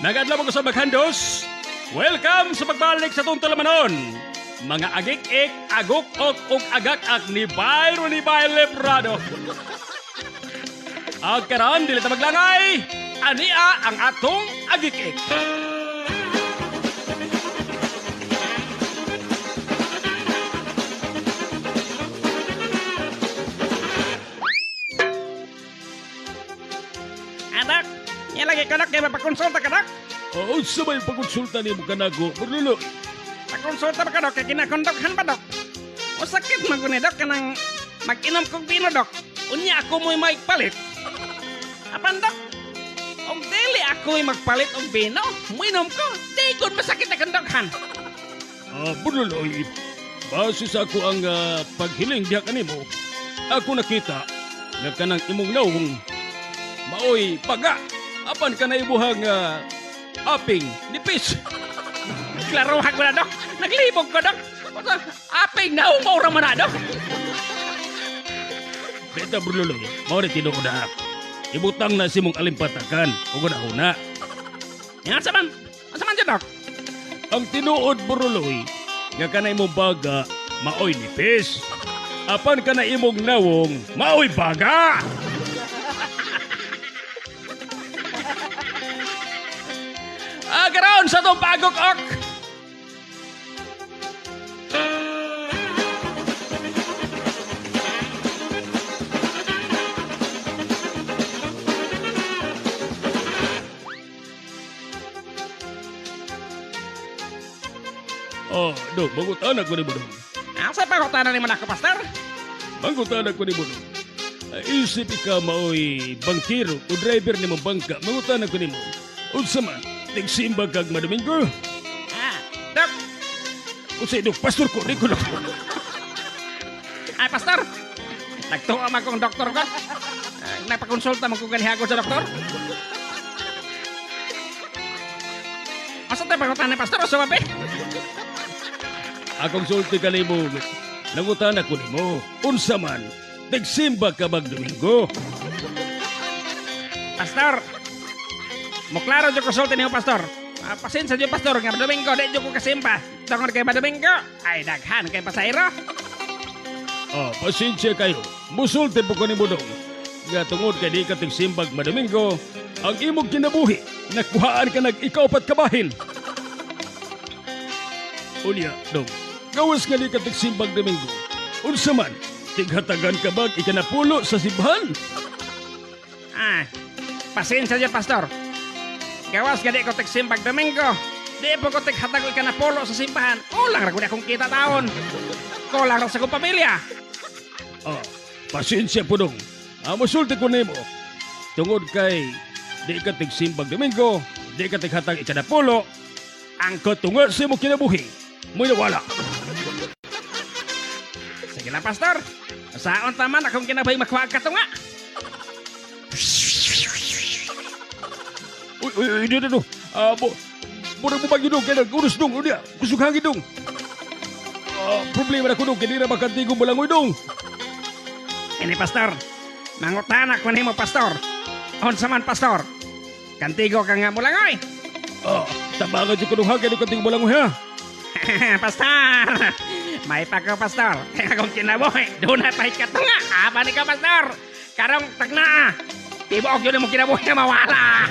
Nagadlaw ko sa maghandos. Welcome sa pagbalik sa atong tulamanon. Mga agik-ik, aguk-ok, ug agak-ak ni Byron ni Bay Librado. Ag karon dili ta maglangay. Ania ang atong agik-ik. Anak, niya lagi ka nak, kay mapakonsulta ka nak. Oo, sa may pagkonsulta ni mo kanago, Brulo. Pakonsulta ba ka dok, kay kinakondokhan ba dok? O sakit man ko ni dok, kanang mag-inom kong bino dok. Unya ako mo'y magpalit. Apan dok, og dili ako'y magpalit og bino, muinom ko, di gud masakit na kondokhan. Ah, Bruloy, base sa ako ang paghiling diha kanimo, ako nakita nga kanang imong nawong maoy baga apan kanay imuhang aping nipis. Klarohan ko na dok, naglibog ko dok. Unsa, aping naong maura man na dok. Beta Bruloy, mao ni tinuod na. Ibutang na si mong alimpatakan ug una. Yan sa man, asa man dyan, dok? Ang tinuod Bruloy, nga kanay imong baga maoy nipis. Apan kanay imong nawong maoy baga. Ah, karon sa atong pagok-ok. Oh, dong, mangutan ko ni mo dong. Asa pa ko tanan ni mo nako, pastor? Mangutan ko ni mo dong. Ay, isip ikaw maoy bangkiro o driver ni mo bangka, mangutan ko ni mo. Unsa man, tigsimba kag madomingo. Ah, dok, Unsay dong, pastor ko, di ko dong. Ay, pastor! Nagtuo man kong doktor ko. Ah, nagpakonsulta man ko ganihago sa doktor. Asa tayo pagutan ni pastor? Asa ba, Akong sulti kanimo, nangutan ako nimo. Unsa man, tigsimba ka magdomingo. Pastor! Muklaro dyan konsulta niyo, pastor. Ah, pasensya dyan, pastor. Nga Domingo, di dyan ko kasimba. Tungod kay Domingo, ay daghan kay pasayro. Oh, pasensya kayo. Musulti po ko nimo dong. Nga tungod kay di ka tigsimbag madomingo, ang imong kinabuhi, nakuhaan ka nag ikaupat kabahin. Unya, dong. Gawas nga di ka tigsimbag Domingo. Unsa man, tighatagan ka bag ikanapulo sa simbahan? Ah, pasensya dyan, pastor. Gawas nga di ko tigsimbag Domingo. Di po ko tighatag o ikanapolo sa simbahan. Kulang ra gud akong kita taon. Kulang ra sa akong pamilya. Oh, pasensya po dong. Ah, musulti ko nimo. Tungod kay di ka tigsimbag Domingo, di ka tighatag ikanapulo, ang katunga sa imong kinabuhi, mo'y nawala. Sige lang, pastor. Saon taman akong kinabuhi makuha ang katunga. Uy, uy, uy, dito, dito. Ah, murag mo bagyo dong, kaya nag-unos dong, unya, kusog hangin dong. Ah, problema na ko dong, kaya di na makantigong balangoy dong. Ini, pastor. Mangutana ko nimo, pastor. Unsa man, pastor? Kantigo ka nga mulangoy. Ah, tabangan dyan ko dong hangin, kantigong balangoy ha. Pastor! May pa ko, pastor. Kaya akong kinabuhi, doon na pa'y katunga. Aba ni ka, pastor. Karong tagna. Tibuok yun mo kinabuhi na mawala.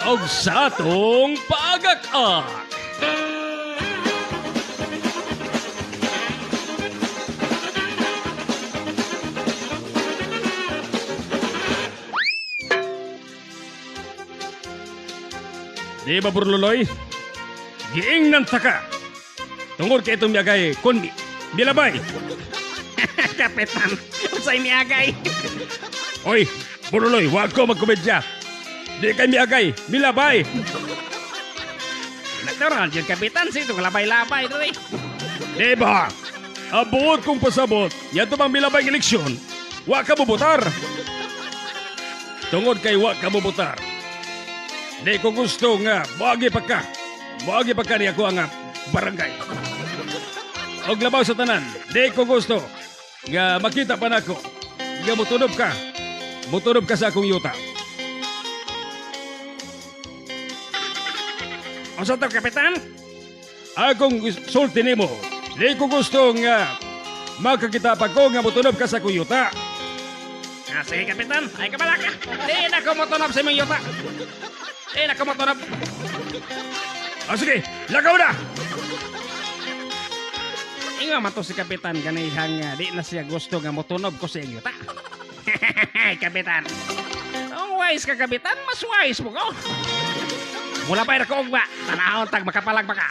Og sa atong paagak-ak. Di ba, Burluloy? Giingnan ta ka. Tungod kay itong miyagay, kunmi, bilabay. Kapitan, unsay miagay? Oy, Burluloy, wag ko magkomedya. Di kay miagay, milabay. Natural yun, kapitan. Sito labay-labay dali. Di ba? Ang buot kong pasabot, yan bang milabay ng eleksyon, wa ka bubutar. Tungod kay wa ka bubutar. Di ko gusto nga moagi pa ka. Moagi pa ka ni ako ang barangay. Og labaw sa tanan, di ko gusto nga makita pa nako nga mutunob ka. Mutunob ka sa akong yuta. Unsa to, Kapitan? Akong sulti nimo, di ko gusto nga makakita pa ko nga mutunob ka sa akong yuta. Ah, sige, Kapitan. Ay, kabala ka. Di na ko motunob sa imong yuta. Di na ko motunob. Ah, sige, lakaw na! Ingon man to si Kapitan ganihang di na siya gusto nga motunob ko sa iyang yuta. Kapitan. Ang wise ka, Kapitan. Mas wise mo ko. Mula pa ko ugma. Tanahon tag makapalag ba ka.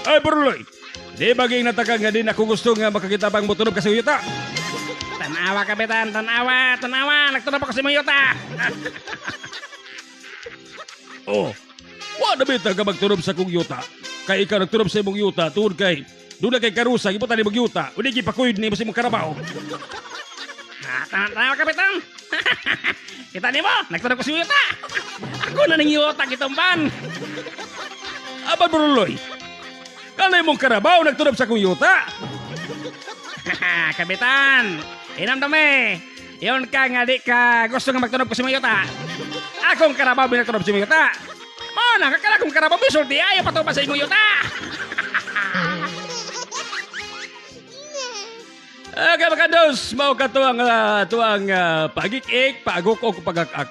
Ay, Buruloy! Di baging nataka nga di na ko gusto nga makakita pang mutunob ka sa yuta. Tanawa, Kapitan. Tanawa. Tanawa. Nagtunob ako sa imong yuta. Oh, wa na bitaw ka magtunob sa kong yuta. Kay ikaw nagtunob sa imong yuta, tungod kay doon na kay karusa, ibutan ni imong yuta. Uli gipakuyod ni mo sa imong karabaw. Ah, tanawa, Kapitan. Kita nimo, nagtunob ko sa imong yuta. Ako na ning yuta gitumban. Apan, Buruloy, kanay mong karabaw nagtunob sa kong yuta. Kapitan, inamdami. Yon ka nga di ka gusto nga magtunob ko sa imong yuta. Akong karabaw binagtunob sa imong yuta. Mo na kakala kong karabaw bisulti ayo patuba sa imong yuta. Okay, mga kandos, mao ka tuang tuang pagik-ik, paagok o pagakak.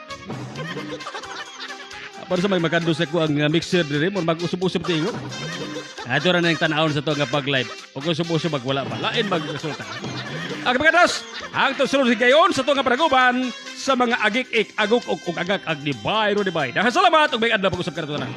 Para sa may makandos ako ang mixer diri mo mag-usub-usub tingo. Ato ra na yung tanawon sa to nga pag-live. Ug usub-usub magwala pa. Lain magresulta. Ang mga kandos, ang tusunod gayon sa to nga panaguban sa mga agik-ik, agok og agak-ag ni Byron ni Bay. Daghang salamat ug may adlaw pag-usab kanatunan.